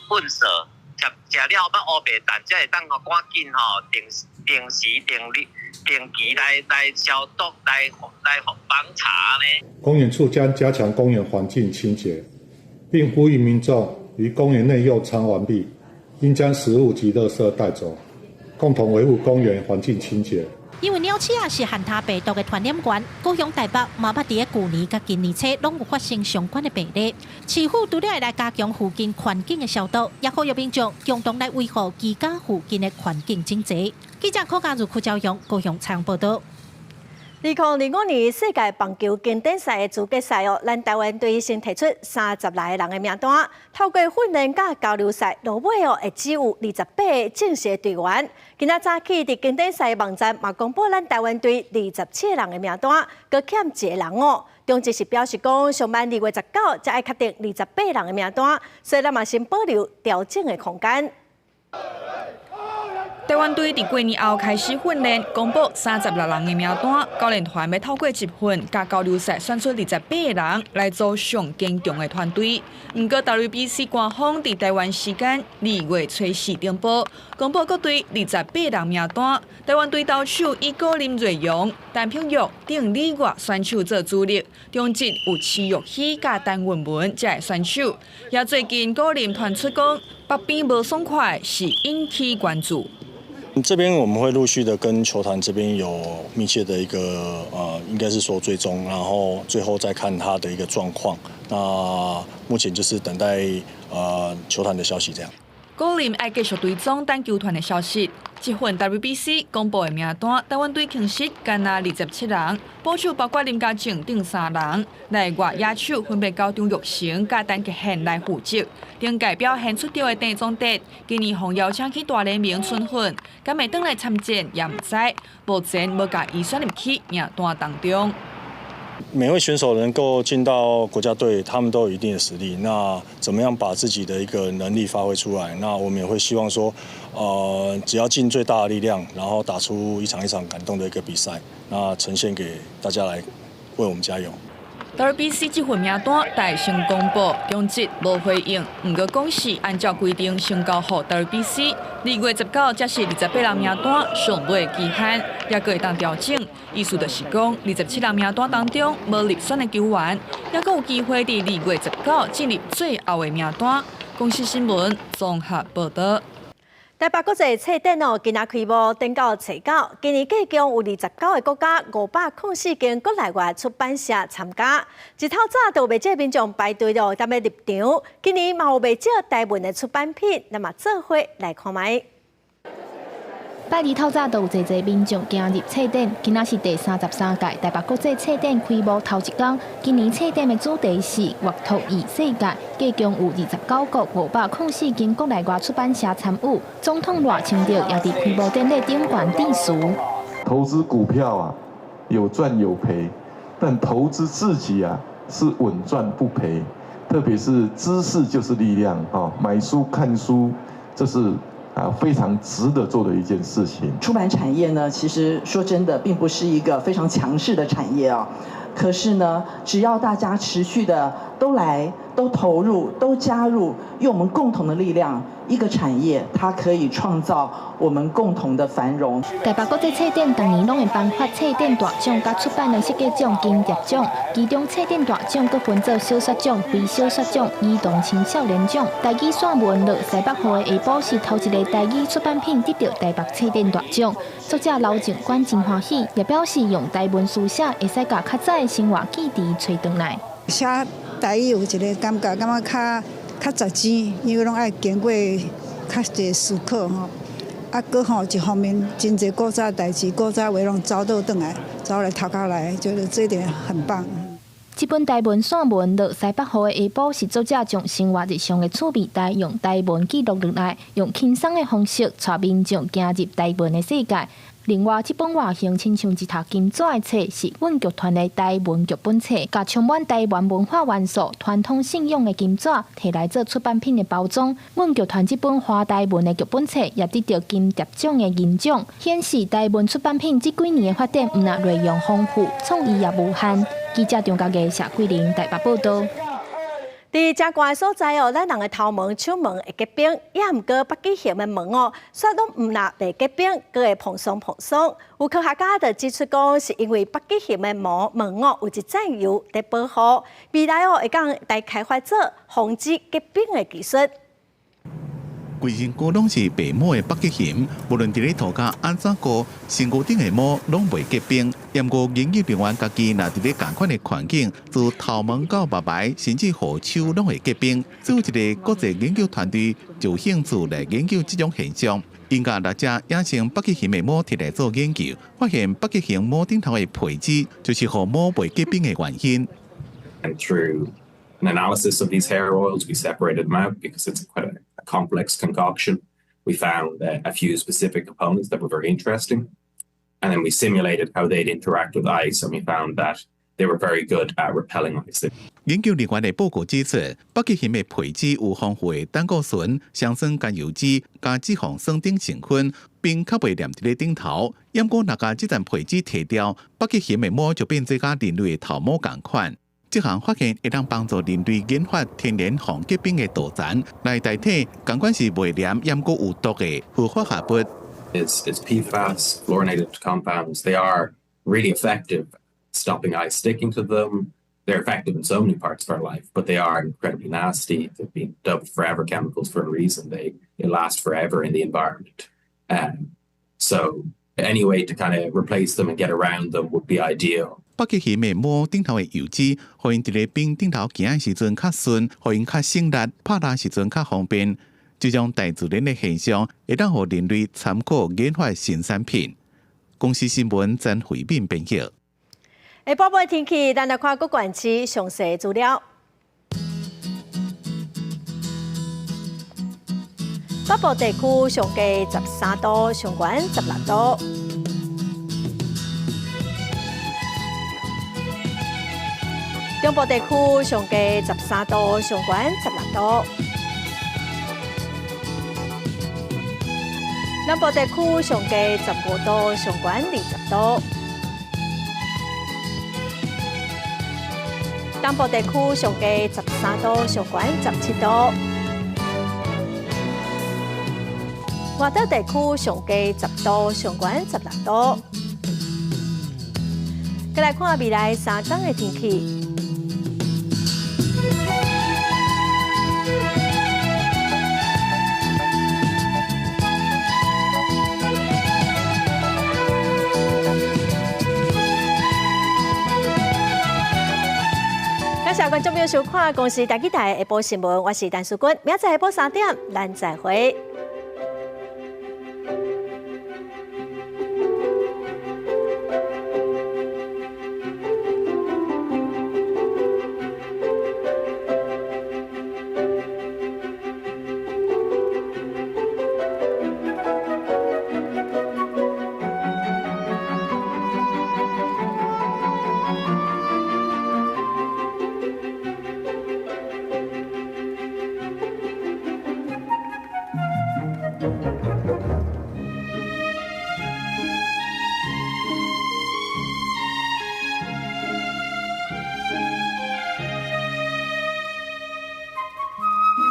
S26: 糞掃。食食了捌烏白蛋，才會當吼趕緊吼定定時定日定期來來消毒，來來防查呢。
S27: 公園處將加強公園環境清潔，並呼籲民眾於公園內用餐完畢，應將食物及垃圾帶走，共同維護公園環境清潔。
S31: 因為鳥鼠仔是旱癩病毒的傳染源，高雄、台北嘛捌佇咧舊年佮今年初攏有發生相關的病例。市府除了會來加強附近環境的消毒，也呼籲民眾共同來維護居家附近的環境整齊。記者柯家如、柯昭陽高雄採訪報導。
S1: 2025年世界棒球經典賽的資格賽哦，咱台灣隊先提出36个人的名單，透過訓練佮交流賽，落尾哦會只有28个正式隊員。今仔早起佇經典賽網站嘛公布咱台灣隊27个人的名單，閣欠一个人哦。中職是表示講，上慢2月19才愛確定28人的名單，所以咱嘛先保留調整的空間。
S28: 台灣隊佇過年後開始訓練，公布36人的名單。教練團欲透過集訓佮交流賽選出28个人來組上堅強的團隊。毋過 WBC 官方佇台灣時間2月初四頂晡，公布國隊28人名單。台灣隊投手以高林睿煬、陳柏宇、鄧禮岳選手做主力，中繼有徐玉熙佮陳韻文這个選手。也最近高林傳出講，腹邊無爽快是引起關注。
S3: 這邊我們會陸續的跟球團這邊有密切的一個應該是說追蹤，然後最後再看他的一個狀況。那目前就是等待球團的消息，這樣。
S28: 高林愛繼續追蹤等球團的消息。這份 WBC 公布的名單，台灣隊憑實干焦27人，捕手包括林家正等三人，內外野手分別交張育成佮陳傑憲來負責。頂屆表現出眾的鄭宗哲，今年予邀請去大聯盟春訓，敢會轉來參戰也毋知，目前無共伊選入去名單當中。
S3: 每位選手能夠進到國家隊，他們都有一定的實力。那怎麼樣把自己的一個能力發揮出來？那我們也會希望說，只要盡最大的力量，然後打出一場一場感動的一個比賽，那呈現給大家來為我們加油。
S28: WBC 這份名單待先公布，中職無回應。毋過講是按照規定先交予 WBC，2月19才是28人名單上尾期限，猶閣會當調整。意思就是講，27人名單當中無入選的球員，猶閣有機會佇2月19進入最後的名單。公視新聞綜合報道。
S1: 台北國際冊展哦，今仔開幕，展到初九，今年計共有29個國家、504間國內外出版社參加。一透早就有袂少民眾排隊哦，踮咧入場。今年嘛有袂少台文的出版品，咱嘛做伙來看覓。
S6: 拜二透早就有濟濟民眾行入冊展，今仔是第33屆台北國際冊展開幕頭一工。今年冊展的主題是閱讀異世界，計共有29國504間國內外出版社參與。總統賴清德也佇開幕典禮頂懸致辭。
S31: 投資股票啊，有賺有賠，但投資自己啊，是穩賺不賠。特別是知識就是力量啊，買書看書，這是非常值得做的一件事情。
S11: 出版產業呢，其實說真的，並不是一個非常強勢的產業啊。可是呢，只要大家持續的都來、都投入、都加入，用我們共同的力量，一個產業它可以創造我們共同的繁榮。
S6: 台北國際冊展逐年攏會頒發冊展大獎、佮出版的設計獎、金蝶獎，其中冊展大獎閣分做小說獎、非小說獎、兒童青少年獎。台語散文《落西北雨的下晡》是頭一个台語出版品得著台北冊展大獎。作者劉靜官真歡喜，也表示用台文書寫會使共較早的生活記憶揣轉來。
S17: 寫台語有一个感覺，感覺較較實際，因為攏愛經過較濟思考吼。啊，閣吼一方面真濟古早代誌、古早話攏走倒轉來，走來頭殼來，覺得這一點很棒。
S6: 這本台文散文《落西北雨的下晡》是作者將生活日常的趣味代用台文記錄落來，用輕鬆的方式帶民眾行入台文的世界。另外，這本外形親像一疊金紙的冊，是阮劇團的台文劇本冊，共充滿台灣文化元素、傳統信仰的金紙提來做出版品的包裝。阮劇團這本華台文的劇本冊也得著金蝶獎的銀獎，顯示台文出版品這幾年的發展毋但內容豐富，創意也無限。記者張家傑、謝桂玲台北報道。
S1: 佇遮寒的所在哦，咱人的頭毛、手毛會結冰，也毋過北極熊的毛哦，煞攏毋但袂結冰，閣會蓬鬆蓬鬆。有科學家就指出講，是因為北極熊的毛毛哦有一層油佇保護，未來哦會當來開發做防止結冰的技術。
S9: 規身軀攏是白毛的北極熊，無論佇咧塗跤按怎顧，身軀頂的毛攏袂結冰。毋過研究人員家己若佇咧仝款的環境，自頭毛到目眉，甚至鬍鬚攏會結冰。做一个國際研究團隊就有興趣來研究這種現象。𪜶共六隻野生北極熊的毛摕來做研究，發現北極熊毛頂頭的皮脂就是予毛袂結冰的原因。
S18: And through an analysis of these hair oils, we separated them out because it's quite a complex concoction. We found a few specific components that were very interesting. And then we simulated how they'd interact with ice, and we found that they were very good at repelling ice.
S9: 研究人員的報告指出，北極熊的皮脂有豐富的膽固醇、雙酸甘油酯、佮脂肪酸等成分，冰較袂黏佇咧頂頭。毋過若共這層皮脂提掉，北極熊的毛就變做佮人類的頭毛仝款。這項發現會當幫助人類研發天然防結冰的塗層，來代替仝款是袂黏、毋過有毒的氟化合物。
S18: It's PFAS, fluorinated compounds. They are really effective stopping ice sticking to them. They're effective in so many parts of our life, but they are incredibly nasty. They've been dubbed forever chemicals for a reason. They last forever in the environment. So any way to kind of replace them and get around them would be ideal.
S9: 北極熊的毛頂頭的油脂，予𪜶佇咧冰頂頭行的時陣較順，予𪜶較省力，拍獵時陣較方便。這種大自然的現象，會當予人類參考研發新產品。公視新聞曾慧敏編譯。
S1: 下晡晡天氣，咱來看各縣市詳細資料。北部地區上低13度，上懸16度。中部地區上低13度，上懸16度。南部地區上低15度，上懸20度。東部地區上低13度，上懸17度。外島地區上低10度，上懸16度。閣來看未來3工的天氣。感謝觀眾朋友收看《公視台語台》下晡新聞，我是陳淑君，明仔載下晡3點，咱再會。